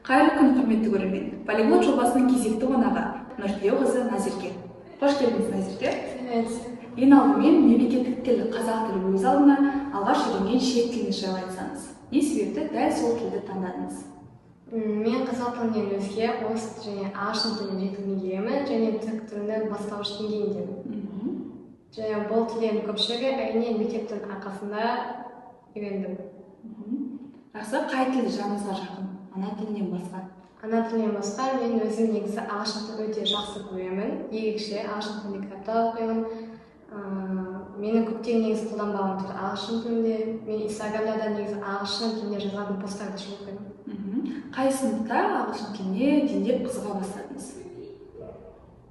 Қайырлы күн, құрметті көрермен! «Полиглот» жобасының кезекті қонағы Нұртілеуқызы Назерке. Қош келдіңіз, Назерке! Сәлеметсіз. Ең алдымен мемлекеттік тіл қазақ тілі өз алдына, алғаш үйренген шет тіліңіз жайлы айтсаңыз. Не себепті дәл сол тілді таңдадыңыз? Мен қазақ тілінен өзге орыс және ағылшын тілін жетік меңгеремін және түрік тілінің бастауыш деңгейіндемін. Және бұл тілдердің көпшілігі, әрине, мектептің арқасында үйрендім. Жақсы. Қай тіл жаныңызға жақын ана тілінен басқа? Ана тілінен басқа мен өзім негізі ағылшын тілін өте жақсы көремін. Ерекше ағылшын тілінде кітаптар оқимын. Менің көптеген негізі қолданбаған тіл ағылшын тілінде. Мен Инстаграмда да негізі ағылшын тілінде жазылатын посттарды көп оқимын. Қай сыныпта ағылшын тіліне дендеп қызыға бастадыңыз?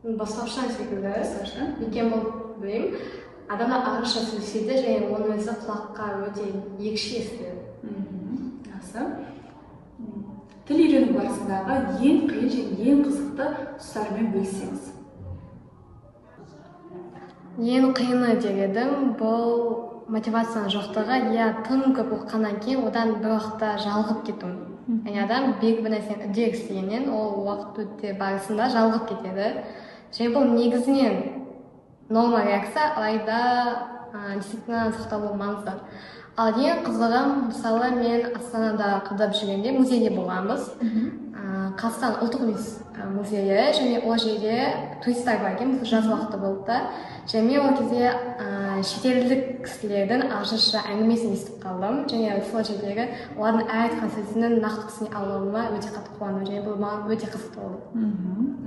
Бастауыштан секілді. Бастауыштан. Өйткені бұл, білмеймін, адамдар ағылшынша сөйлеседі және оның өзі құлаққа өте ерекше естіледі. Жақсы. Тіл үйрену барысындағы ең қиын және ең қызықты тұстарымен бөліссеңіз. Ең қиыны дер едім, бұл мотивацияның жоқтығы, иә, тым көп оқығаннан кейін одан бір уақытта жалығып кету. Яғни адам белгілі бір нәрсені үдеріс істегеннен, ол уақыт өте барысында жалығып кетеді. Және бұл негізінен норма реакция, алайда дисциплинаны сақталу маңызды. Ал ең қызығы, мысалы, мен Астанада қыдырып жүргенде музейде болғанбыз. Қазақстан ұлттық музейі, және ол жерде туристер бар екен, жаз уақыты болды да. Және мен ол кезде шетелдік кісілердің ағылшынша әңгімесін естіп қалдым және сол жердегі олардың әр айтқан сөзінің нақты түсіне алуыма өте қатты қуандым және бұл маған өте қызықты болды.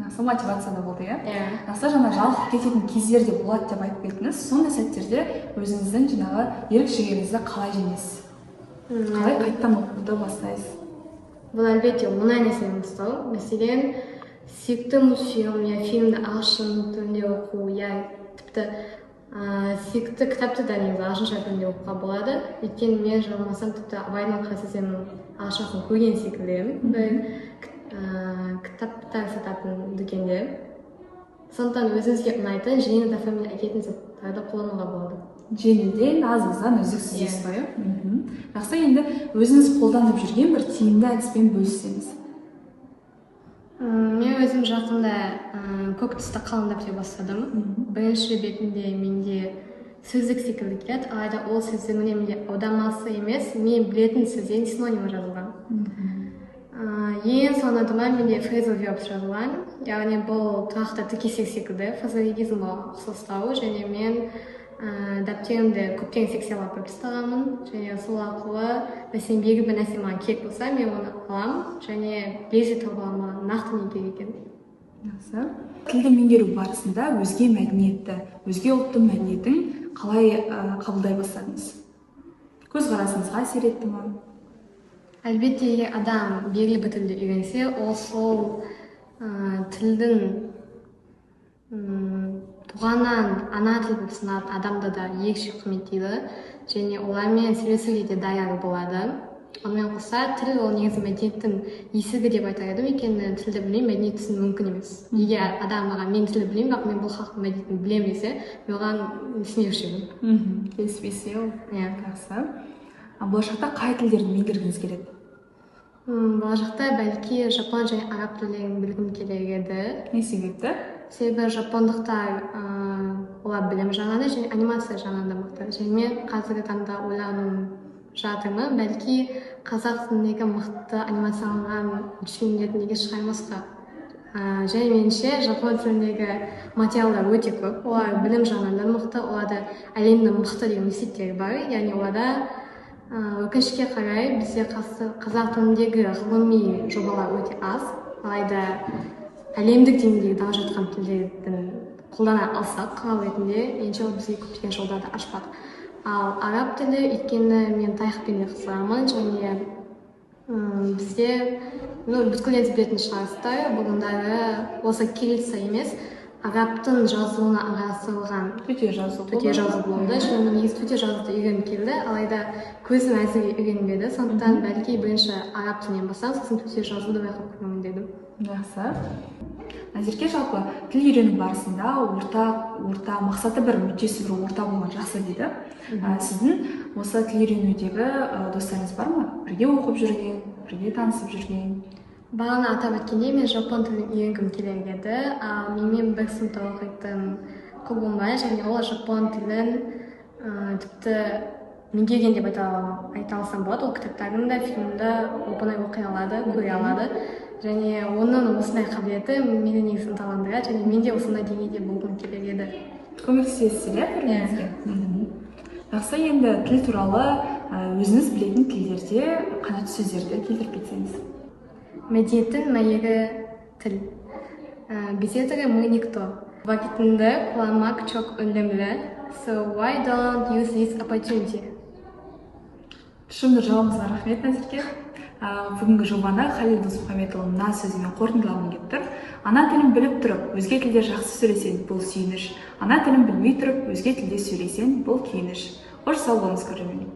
Жақсы мотивация да болды, иә? Иә. Жақсы. Жаңа жалығып кететін кездер де болады деп айтып кеттіңіз. Сондай сәттерде өзіңіздің жаңағы ерік жігеріңізді қалай жеңесіз, қалай қайтадан оқуды бастайсыз? Бұл, әлбетте, оңай нәрсе емес тау. Мәселен, сүйікті мультфильм я фильмді ағылшын тілінде оқу, я тіпті сүйікті кітапты да негізі ағылшынша тілінде оқуға болады. Өйткені мен жаңылмасам, тіпті Абайдың «Қара сөздерінің» ағылшыншасын көрген секілді едім бір кітаптар сататын дүкенде. Сондықтан өзіңізге ұнайтын, жеңіл дофамин әкелетін заттарды қолдануға болады. Жеңілден, аз аздан, үздіксіз Иә. дейсіз ғой, иә? Жақсы. Енді өзіңіз қолданып жүрген бір тиімді әдіспен бөліссеңіз. Мен өзім жақында көк түсті қалың дәптер бастадым. Бірінші бетінде менде сөздік секілді келеді, алайда ол сөздігінде менде аудармасы емес, мен білетін сөздердің синонимі жазылған. Ең соңында менде phrasal verbs жазылған, яғни бұл тұрақты тіркестер секілді, фразеологизмға ұқсастау. Және мен дәптерімді көптеген секцияларға бөліп тастағанмын және сол арқылы, мәселен, белгілі бір нәрсе маған керек болса, мен оны аламын және лезде тауып аламын маған нақты не керек екенін. Жақсы. Тілді меңгеру барысында өзге мәдениетті, өзге ұлттың мәдениетін қалай қабылдай бастадыңыз? Көзқарасыңызға әсер етті ма? Әлбетте, егер адам белгілі бір тілді үйренсе, ол сол тілдің туғаннан ана тілі болып саналатын адамды да ерекше құрметтейді және олармен сөйлесуге де даяр болады. Онымен қоса, тіл ол негізі мәдениеттің есігі деп айтар едім, өйткені тілді білмей мәдениет түсіну мүмкін емес. Егер адам маған: «Мен тілді білмеймін, бірақ мен бұл халықтың мәдениетін білемін», – десе, мен оған сенбеуші едім. Келіспейсіз, иә ол? Иә. Жақсы. А болашақта қай тілдерді меңгергіңіз келеді? Болашақта бәлки жапон және араб тілдерін білгім келер еді. Не себепті? Себебі жапондықтар, олар білім жағынан да және анимация жағынан да мықты. Және мен қазіргі таңда ойланып жатырмын, бәлки қазақ тіліндегі мықты анимацияланған мультфильмдерді неге шығармасқа? Және меніңше, жапон тіліндегі материалдар өте көп. Олар білім жағынан да мықты, оларда әлемнің мықты деген университеттері бар. Яғни оларда, өкінішке қарай, бізде қазақ тіліндегі ғылыми жобалар өте аз, алайда әлемдік деңгейде дамып жатқан тілдердің қолдана алсақ құрал ретінде, меніңше, ол бізге көптеген жолдарды ашпақ. Ал араб тілі, өйткені мен тарихпен де қызығамын және бізде, ну, бүткіл елді білетін шығарсыздар, бұрындары осы кириллица емес, арабтың жазуына ыңғайластырылған төте жазу төте жазу болды. Және мен негізі төте жазуды үйренгім келді, алайда көзім әзірге үйренбеді. Сондықтан бәлки бірінші араб тілінен бастап, сосын төте жазуды байқап көремін дедім. Жақсы. Назерке, жалпы тіл үйрену барысында орта мақсаты бір, мүддесі бір орта болған жақсы дейді. Сіздің осы тіл үйренудегі достарыңыз бар ма, бірге оқып жүрген, бірге танысып жүрген? Бағана атап өткендей, мен жапон тілін үйренгім келер еді. Ал менімен бір сыныпта оқитын құрбым бар және ол жапон тілін тіпті меңгерген деп айта алсам болады. Ол кітаптарын да, фильмді оп оңай оқи алады, көре алады және оның осындай қабілеті мені негізі ынталандырады және мен де осындай деңгейде болғым келер еді. Көмектесесіздер, иә, бір біріңізге. Жақсы, енді тіл туралы өзіңіз білетін тілдерде қанатты сөздерді келтіріп кетсеңіз. Мәдениеттің мәйегі тіл. Без этого мы никто. Vakitini kullanmak çok önemli. So why don't use this opportunity? Тұшымды жауабыңызға рахмет, Назерке. Бүгінгі жобаны Халил Досмұхамедұлы мына сөзімен қорытындылағым келіп тұр: «Ана тілін біліп тұрып, өзге тілде жақсы сөйлесең, бұл сүйініш. Ана тілін білмей тұрып, өзге тілде сөйлесең, бұл күйініш». Қош, сау болыңыз, көрермен.